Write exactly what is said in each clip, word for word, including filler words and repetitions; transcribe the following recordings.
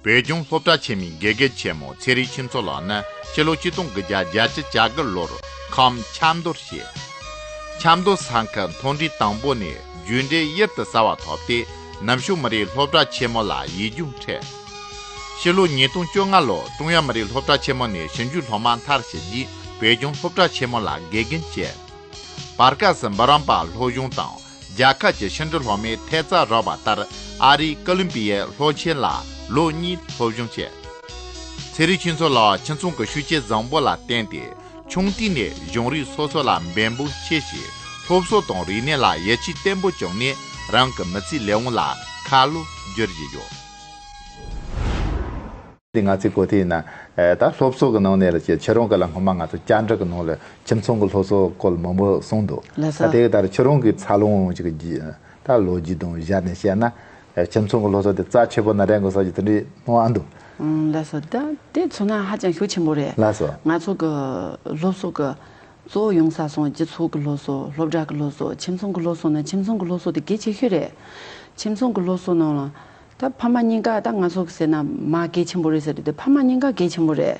བོད་ལྗོངས་སློབ་གྲྭ་ཆེན་མོའི་དགེ་རྒན་ཆེན་མོ་ཚེ་རིང་ཁྱུང་མཚོ་ལགས་ནི་ཕྱི་ལོ་ཆིག་སྟོང་དགུ་བརྒྱ་བརྒྱད་ཅུ་གྱ་དགུ་ལོར་ཁམས་ཆབ་མདོར་སྐྱེས། ཆབ་མདོ་ས་ཁུལ་མཐོ་འབྲིང་དང་པོ་ནས་རྒྱུགས་འབྲས་གཡུར་དུ་ཟ་བ་ཐོབ་སྟེ། ནུབ་ཕྱོགས་མི་རིགས་སློབ་གྲྭ་ཆེན་མོ་ལ་ཡིག་རྒྱུགས་འཕྲད། ཕྱི་ལོ་ཉིས་སྟོང་བཅོ་ལྔ་ལོར་ཀྲུང་དབྱང་མི་རིགས་སློབ་གྲྭ་ཆེན་མོ་ནས་ཞིབ་འཇུག་སློབ་མ་མཐར་ཕྱིན་རྗེས། བོད་ལྗོངས་སློབ་གྲྭ་ཆེན་མོ་ལ་དགེ་རྒན་བྱས། བར་སྐབས་སུ་འབུམ་རམས་པ་སློབ་སྦྱོང་དང་། རྒྱལ་ཁབ་ཀྱི་ཕྱི་འབྲེལ་སློབ་མའི་ཐད་རྩ་རག་པ་ལྟར། ཨ་རིའི་ཀོ་ལོམ་པི་ཡའི་སློབ་ཆེན་ལ་ལོ་གཉིས་སློབ་སྦྱོང་བྱས། ཚེ་རིང་ཁྱུང་མཚོ་ལགས་ཁྱིམ་ཚང་གི་ཤུགས་རྐྱེན་བཟང་པོ་ལ་བརྟེན་ཏེ། ཆུང་དུས་ནས་གཞུང་རིགས་སོ་སོ་ལ་འབད་འབུངས་ཆེ་ཞིང་། སློབ་གསོ་དང་རིག་གནས་ལ་ཡིད་ཆེས་བརྟན་པོ་བྱུང་ནས། རང་གི་མི་ཚེའི་ལས་དབང་ལ་ཁ་ལོ་བསྒྱུར་བཞིན་ཡོད། དེ་ང་ཚོའི་གོ་ཐོས་ཡིན་ན། ཨེ། ད་སློབ་གསོ་གི་ནང་ནས་ལ་ཁྱེད་ཁྱེད་རང་གི་ལ་སྔོན་མ་ང་ཚོ་བཅར་འདྲི་གི་ནང་ལ་ཁྱིམ་ཚང་གི་སློབ་གསོ་སྐོར་མང་པོ་གསུངས་འདུག་ལགས་སོ། ད་དེ་གི་ད་ཁྱེད་རང་གི་འཚར་ལོངས་ཅིག་གི་ད་ལོ་རྒྱུས་དང་བཞག་ནས་བཤད་ན། ཨེ། ཁྱིམ་ཚང་གི་སློབ་གསོ་དེ་རྩ་ཆེ་པོ་ན་རེ་དགོས་ས་ཅིག་དེ་འདྲའི་སྣང་བ་འདུག་ཨང་། ལགས་སོ། ད་དེ་མཚོན་ན་ཧ་ཅང་ཤུགས་ཆེན་པོ་རེད། ལགས་སོ། ང་ཚོ་གི་སློབ་གསོ་གི་གཙོ་བོ་ཡོང་ས་སོང་སྤྱི་ཚོགས་ཀྱི་སློབ་གསོ། སློབ་གྲྭ་གི་སློབ་གསོ། ཁྱིམ་ཚང་གི་སློབ་གསོ་ནི་ཁྱིམ་ཚང་གི་སློབ་གསོ་དེ་གལ་ཆེ་ཤོས་རེད། ཁྱིམ་ཚང་གི་སློབ་གསོ་ནང་ལ་ད་ཕ་མ་གཉིས་ཀ། ད་ང་ཚོ་གི་ཟེར་ན་མ་གལ་ཆེན་པོ་རེད་ཟེར་དུས། ད་ཕ་མ་གཉིས་ཀ་གལ་ཆེན་པོ་རེད།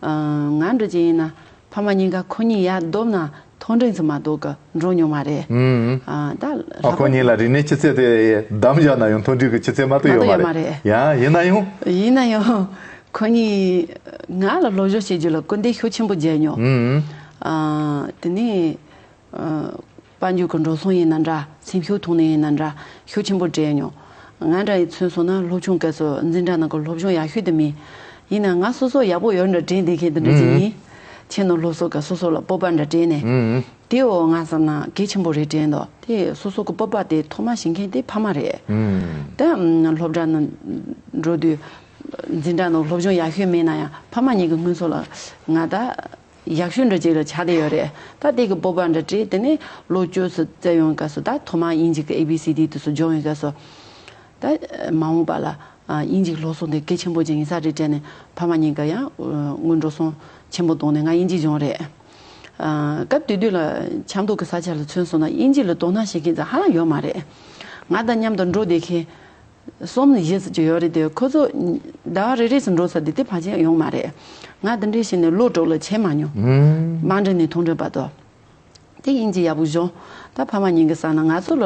ཨ། ང་འདྲ་ཅིག་ཡིན་ན་ཕ་མ་གཉིས་ཀ་ཁོ་གཉིས་ཡར་བསྡོམས་ན་མཐོ་འབྲིང་ཙམ་མ་གཏོགས་གི་འགྲོ་མྱོང་མ་རེད། ཨུམ། ཨ། ད་ཨ། ཁོ་གཉིས་ལ་རིག་གནས་ཆུ་ཚད་དེ་བསྡམས་བཞག་ན་ཡང་མཐོ་འབྲིང་གི་ཆུ་ཚད་མ་གཏོགས་ཡོད་མ་རེད། ཡང་ཡིན་ན་ཡང་། ཡིན་ན་ཡང་། ཁོ་གཉིས་ང་ལ་སློབ་སྦྱོང་བྱེད་རྒྱུ་ལ་སྐུལ་འདེད་ཤུགས་ཆེན་པོ་བརྒྱབ་མྱོང་། ཨུམ། ཨ། དེ་ནས། ཨ། དཔལ་འབྱོར་གྱི་འགྲོ་སོང་ཡིན་ན་འདྲ། སེམས་ཤུགས་ཐོག་ནས་ཡིན་ན་འདྲ། ཤུགས་ཆེན་པོ་སྤྲད་མྱོང་། ང་འདྲ་ཡིས་མཚོན་སོང་ན་སློབ་ཆུང་སྐབས་སུ་འཛིན་གྲྭ་ནང་གི་སློབ་སྦྱོང་ཡག་ཤོས་དེ་མིན། ཡིན་ན་ང་སོ་སོ་ཡག་པོ་ཡོད་འདྲ་དྲན་བསྡད་མཁན་དེ་འདྲ་ཅིག་ཡིན། ཨུམ། ཁྱེད་ནང་སློབ་གསོ་སྐབས་སོ་སོ་ལ་སྤོབས་པ་འདྲ་སྤྲད་ནས། ཨུམ། དེའོ་ང་བསམ་ན་གལ་ཆེན་པོ་རེད་དྲན་འདུག་དེ་སོ་སོ་གི་སྤོབས་པ་དེ་ཐོག་མ་ཤེས་མཁན་དེ་ཕ་མ་རེད། ཨུམ། ད་སློབ་གྲྭ་ནང་འགྲོ་དུས་འཛིན་གྲྭ་ནང་སློབ་སྦྱོང་ཡག་ཤོས་མེད་ན་ཡང་། ཕ་མ་གཉིས་ཀྱི་སྔུན་ཚོ་ལ་ང་ད་ཡག་ཤོས་འདྲ་ཅིག་ལ་ཆགས་བསྡད་ཡོད་རེད། ད་དེ་གི་སྤོབས་པ་འདྲ་སྤྲད། དེ་ནས་ལོ་བཅུ་ཙམ་སླེབས་ཡོང་སྐབས་སུ་ད་ཐོག་མར་དབྱིན་ཇི་གི་ཨེ་བི་སི་ཌི་དེ་ཚོ་སྦྱོང་ཡོང་སྐབས་སུ། ད་མ་འོངས་པ་ལ་ཨ་དབྱིན་ཇིའི་སློབ་གསོ་འདི་གལ་ཆེན་པོ་ཅིག་ཡིན་ས་རེད་དྲན་ནས། ཕ་མ་གཉིས་ཀ་ཡང་དངུལ་འགྲོ་སོང་ཆེན་པོ་བཏང་ནས་ང་དབྱིན་ཇི་སྦྱོང་རེད། ཨ། སྐབས་དེ་དུས་ལ་ཆབ་མདོ་གི་ས་ཆ་ལ་མཚོན་སོང་ན་དབྱིན་ཇི་ལ་དོ་སྣང་བྱེད་མཁན་ཙམ་ཧ་ལམ་ཡོད་མ་རེད། ང་དང་མཉམ་དུ་འགྲོ་བསྡད་མཁན་གསུམ་བཞི་ཙམ་ཅིག་ཡོད་རེད་དེ། ཁོ་ཚོ་ཟླ་བ་རེ་རེ་ཙམ་འགྲོ་ས་དེ་དེ་ཕལ་ཆེར་ཡོང་མ་རེད། ང་དེ་འདྲའི་བྱས་ནས་ལོ་དྲུག་ལ་ཆད་མ་མྱོང་། ཨུམ། དམའ་འབྲིང་ནས་མཐོ་འབྲིང་བར་དུ། དེ་དབྱིན་ཇི་ཡག་པོ་སྦྱོང་། ད་ཕ་མ་གཉིས་ཀྱི་བསམ་ན་ང་ཚོ་ལ་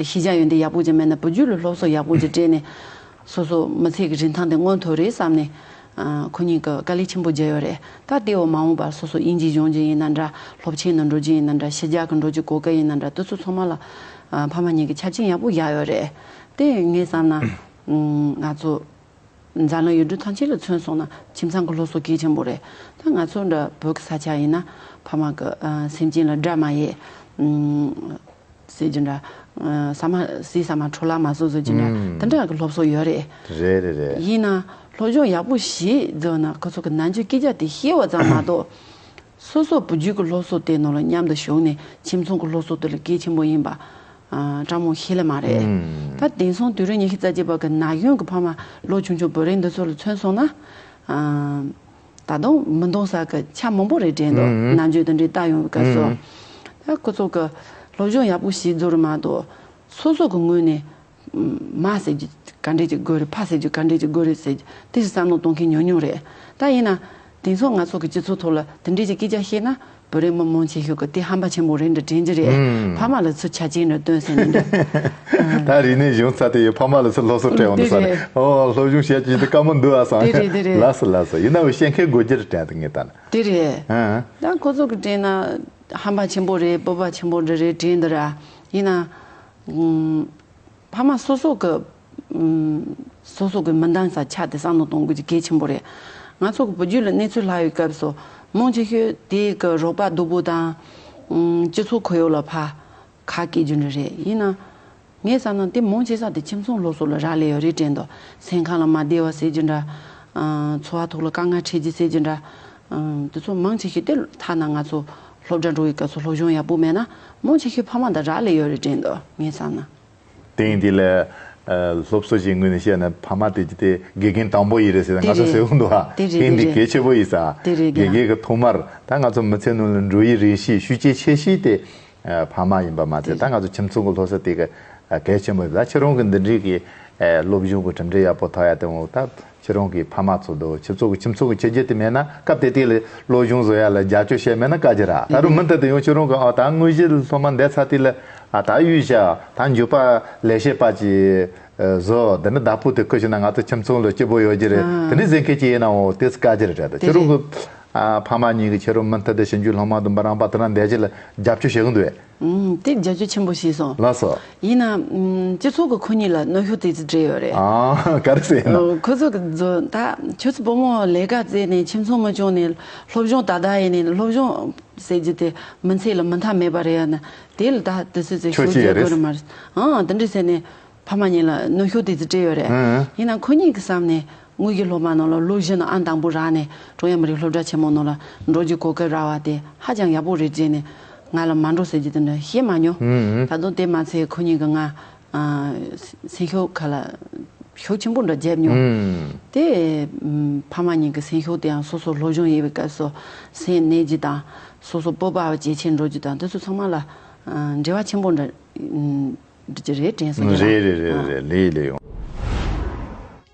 ཤེས་བྱ་ཡོན་ཏན་ཡག་པོ་ཅིག་མེད་ན། བུ་རྒྱུད་ལ་སློབ་གསོ་ཡག་པོ་ཅིག་སྤྲད་ནས་སོ་སོ་མི་ཚེ་གི་རིན་ཐང་དེ་མངོན་ཐུབ་རེད་བསམ་ནས། ཨ། ཁོ་གཉིས་ཀྱིས་དཀའ་ལས་ཆེན་པོ་བརྒྱབ་ཡོད་རེད། ད་དེའོ་མ་འོངས་པར་སོ་སོ་དབྱིན་ཇི་སྦྱོང་རྒྱུ་ཡིན་ན་འདྲ། སློབ་ཆེན་ནང་འགྲོ་རྒྱུ་ཡིན་ན་འདྲ། ཕྱི་རྒྱལ་གི་འགྲོ་རྒྱུ་གོ་སྐབས་ཡིན་ན་འདྲ། དེ་ཚོ་ཚང་མ་ལ་ཨ་ཕ་མ་གཉིས་ཀྱིས་ཆ་རྐྱེན་ཡག་པོ་བཞག་ཡོད་རེད། དེ་ངས་བསམ་ན་ང་ཚོ་འཛམ་གླིང་ཡུལ་གྲུ་ཐམས་ཅད་ལ་མཚོན་སོང་ན་ཁྱིམ་ཚང་གི་སློབ་གསོ་གལ་ཆེན་པོ་རེད། ད་ང་ཚོ་འདྲ་བོད་ཀྱི་ས་ཆ་ཡིན་ན་ཕ་མ་གི་ཨ་སེམས་ཅན་ལ་དགྲ་མ་ཡིན། ཨུམ། ཟེར་རྒྱུ་འདྲ། ཨ། ཟ་མ་ཟས་ཟ་མ་འཕྲོ་བརླག་མ་བཟོ་ཟེར་རྒྱུ་འདྲ། ཨུམ། དེ་འདྲ་གི་སློབ་གསོ་ཡོད་རེད། རེད་རེད་རེད། ཡིན་ན་སློབ་སྦྱོང་ཡག་པོ་ཞིག་བརྩིས་ན་ཁོ་ཚོ་གི་ནམ་རྒྱུན་སྐད་ཆ་དེ་བཤད་པ་ཙམ་མ་གཏོགས། སོ་སོ་བུ་རྒྱུད་ཀྱི་སློབ་གསོ་དེ་ནང་ལ་མཉམ་དུ་ཞུགས་ནས་ཁྱིམ་ཚང་གི་སློབ་གསོ་དེ་ལ་གལ་ཆེན་པོ་ཡིན་པ། ཨ། སྤྲང་མོ་ཤེས་ལེ་མ་རེད། ཨུམ། ད་དེང་སང་དུས་རབས་ཉི་ཤུ་རྩ་གཅིག་པ་གི་ན་གཞོན་གྱི་ཕ་མ་ལོ་ཆུང་ཆུང་བོད་རིགས་འདི་ཚོ་ལ་མཚོན་སོང་ན། ཨ། ད་དུང་མི་འདང་ས་གི་ཆ་མང་པོ་རེད་དྲན་འདུག་ཨུམ། ནམ་རྒྱུན་དེ་འདྲའི་ལྟ་ཡོང་བའི་སྐབས་སུ། ཨུམ། ད་ཁོ་ཚོ་གི་སློབ་སྦྱོང་ཡག་པོ་ཞིག་བཟོ་རུ་མ་གཏོགས། སོ་སོ་གི་ངོས་ནས་མ་ཟེར་རྒྱུ་ག་འདྲས་ཅིག་དགོས་རེད། ཕ་ཟེར་རྒྱུ་ག་འདྲས་ཅིག་དགོས་རེད་ཟེར་རྒྱུ་དེ་ཞིག་བསམ་བློ་གཏོང་མཁན་ཉུང་ཉུང་རེད། ད་ཡིན་ན་དེང་སང་ང་ཚོ་གི་སྤྱི་ཚོགས་ཐོག་ལ་དེ་འདྲས་ཀྱི་སྐད་ཆ་བཤད་ན། བོད་རིགས་མི་མང་ཆེ་ཤོས་ཀྱིས་དེ་ཧམ་པ་ཆེན་པོ་རེད་འདྲ་དྲན་གྱི་རེད། ཨུམ། ཕ་མ་ལ་ཚུར་ཆ་རྐྱེན་འདྲ་སྟོན་ཟེར་ནས་འདྲ། ད་རིག་གནས་གཞུང་ཚ་དེ་ཡི་ཕ་མ་ལ་ཚུར་སློབ་གསོ་སྤྲད་འོང་ས་རེད། རེད། ཨོ། སློབ་སྦྱོང་བྱས་ཀྱི་དེ་དཀའ་མོ་འདུག་ཨ་བསམ། དེ་རེད་དེ་རེད། ལགས་སོ་ལགས་སོ། ཡིན་ནའང་བཤད་མཁན་དགོས་རྒྱུ་རེད་དྲན་འདུག་ངས་ལྟ་ན། དེ་རེད། ཨ། ད་ཁོ་ཚོ་གི་དྲན་ན་ཧམ་པ་ཆེན་པོ་རེད། སྤོབས་པ་ཆེན་པོ་འདྲ་རེད་དྲན་འདུག་ར། ཡིན་ན། ཨུམ། ཕ་མ་སོ་སོ་གི། ཨུམ། སོ་སོ་གི་མི་འདང་ས་ཆ་དེ་བསམ་བློ་གཏོང་དགོས་རྒྱུ་གལ་ཆེན་པོ་རེད། ང་ཚོ་གི་བུ་རྒྱུད་ལ་གནས་ཚུལ་ལྷག་ཡོད་སྐབས་སུ་མང་ཆེ་ཤོས་དེ་གི་རོགས་པ་སྡུག་པོ་དང་། ཨུམ། སྤྱི་ཚོགས་ཁོར་ཡུག་ལ་ཕར་ཁ་སྐྱེལ་རྒྱུ་འདྲ་རེད། ཡིན་ན། ངས་བསམ་ན་དེ་མང་ཆེ་ས་དེ་ཁྱིམ་ཚང་སློབ་གསོ་ལ་རག་ལས་ཡོད་རེད་དྲན་འདུག་སེམས་ཁམས་ལ་མ་བདེ་བ་ཟེར་རྒྱུ་འདྲ། ཨ། འཚོ་བ་ཐོག་ལ་དཀའ་ངལ་འཕྲད་རྒྱུ་ཟེར་རྒྱུ་འདྲ། ཨ། དེ་ཚོ་མང་ཆེ་ཤོས་དེ་ཐ་ན་ང་ཚོ་སློབ་གྲྭ་འགྲོ་བའི་སྐབས་སུ་སློབ་སྦྱོང་ཡག་པོ་མེད་ན་མང་ཆེ་ཤོས་ཕ་མ་དང་རག་ལས་ཡོད་རེད་དྲན་འདུག་ངས་བསམ་ན། དེང་འདི་ལ། ཨ། སློབ་གསོ་ཞིག་ངོས་ནས་བཤད་ན་ཕ་མ་དེ་ཅི་སྟེ་དགེ་རྒན་དང་པོ་ཡིན་རེད་ཟེར་ན། དེ་ང་ཚོ་རེད། ཟེར་འོང་འདུག་ཨ། དེ་རེད། དེང་དེ་འདི་རེད། གལ་ཆེ་པོ་ཡིན་ས། དེ་རེད། དགེ་རྒན་གྱི་ཐོག་མར་ད་ང་ཚོ་མི་ཚེ་ནང་ལ་འགྲོ་ཡི་རེ་ཤི་ཤུགས་རྐྱེན་ཆེ་ཤོས་དེ། ཨ། ཕ་མ་ཡིན་པ་མ་ཚད། དེ་ད་ང་ཚོ་ཁྱིམ་ཚང་གི་སློབ་གསོ་དེ་གི་ཨ་གལ་ཆེན་པོ་ཡིན། ད་ཁྱེད་རང་གི་འདི་འདྲའི་གི་ ཨེ། སློབ་སྦྱོང་གི་གྲུབ་འབྲས་ཡག་པོ་ཐོབ་ཡ་དེ་འོ་ད་ཁྱེད་རང་གི་ཕ་མ་ཚོ་དང་ཁྱེད་ཚོ་གི་ཁྱིམ་ཚང་གི་ཁྱེད་རྒྱུད་དེ་མེད་ན་སྐབས་དེ་དུས་ལ་སློབ་སྦྱོང་བཟོ་ཡ་ལ་རྒྱབ་སྐྱོར་བྱས་མེད་ན་དཀའ་རྒྱུ་ར། ད་རུང་མུ་མཐུད་དུ་ཡང་ཁྱེད་རང་གི་ཨ་ད་དངོས་གཞི་སློབ་མ་འདས་ཚར་དུས་ལ་ཨ་ད་གཡུས་བཞག་ད་འགྱོད་པ་ལས་བྱེད་པ་ཅིག་བཟོ། འདི་ནི་བདག་པོ་དེ་བསྐོ་བྱས་ན་ང་ཚོ་ཁྱིམ་ཚང་ལ་སྐྱིད་པོ་ཡོད་རྒྱུ་རེད། དེ་འདྲའི་ཟེར་མཁན་ཅིག་ཡིན་ན་འོ་དེ་ཚོ་དཀའ་རྒྱུ་རེད། ད་ཁྱེད་རང་གི་ཨ་ཕ་མ་གཉིས་ཀྱིས་ཁྱེད་རང་མུ་མཐུད་དུ་ཞིབ་འཇུག་སློབ་མ་དང་འབུམ་རམས་པ་དེ་འདྲ་འདས་རྒྱུ་ལ་རྒྱབ་སྐྱོར་བྱེད་གི་འདུག་གས། ཨུམ། དེ་རྒྱབ་སྐྱོར་ཆེན་པོ་བྱས་སོང་། ལགས་སོ། ཡིན་ན་ཨུམ། སྤྱི་ཚོགས་ཀྱི་ཁོ་གཉིས་ལ་གནོན་ཤུགས་དེ་ཚོ་སྤྲད་ཡོད་རེད། ཨ། ག་རེ་ཟེར་ན། ཨོ། ཁོ་ཚོ་གི་ཚོ་ད་ཁྱོད་ཚོ་བུ་མོ་ལས་ཀ་བཙལ་ནས་ཁྱིམ་ཚང་མི་སྐྱོང་ནས་སློབ་སྦྱོང་ད་ལྟ་ཡིན་ནས་སློབ་སྦྱོང་ཟེར་རྒྱུ་དེ་མི་ཚེ་ལ་མི་མཐའ་མེད་པ་རེད་ཡ་ན། དེ་ལ་ད་དེ་ཚོ་ཚོས་ཤུགས་རྒྱག་དགོས་རེད་མ་རེད། ཨང་། དེ་འདྲ་ཟེར་ནས་ཕ་མ་གཉིས་ལ་གནོན་ཤུགས་དེ་ཚོ་སྤྲད་ཡོད་རེད། ཨང་། ཡིན་ན་ཁོ་གཉིས་ཀྱི་བསམ་ནས། དངོས་ཀྱི་སློབ་མ་རྣམས་ལ་ལོ་བཞི་ནང་ཨང་དང་པོ་རག་ནས་ཀྲུང་དབྱང་མི་རིགས་སློབ་གྲྭ་ཆེན་མོ་ནང་ལ་འགྲོ་རྒྱུའི་གོ་སྐབས་རག་པ་དེ་ཧ་ཅང་ཡག་པོ་རེད་ཅེས་ནས་ང་ལ་མ་འགྲོ་ཟེར་རྒྱུ་དེ་འདྲ་བཤད་མ་མྱོང་། ཨུ་ཨུ། ད་དུང་དེ་མ་ཚད་ཁོ་གཉིས་ཀྱིས་ང་ཨ་སེམས་ཤུགས་ཁ་ལ་ཤུགས་ཆེན་པོ་འདྲ་བརྒྱབ་མྱོང་། ཨུ། དེ་ཨམ་ཕ་མ་གཉིས་ཀྱི་སེམས་ཤུགས་དེའང་སོ་སོ་སློབ་སྦྱོང་ཡིན་པའི་སྐབས་སུ་སེམས་གནས་རྒྱུ་དང་སོ་སོ་སྤོབས་པ་ཇེ་ཆེར་འགྲོ་རྒྱུ་དང་དེ་ཚོ་ཚང་མ་ལ་ཨ་འབྲེལ་བ་ཆེན་པོ་འདྲ་ཨམ་འདྲ་ཅིག་རེད་དྲན་སོང་རྒྱུ་རེད། རེད་རེད་རེད་རེད། ལེགས་ལེགས་ཡོང་།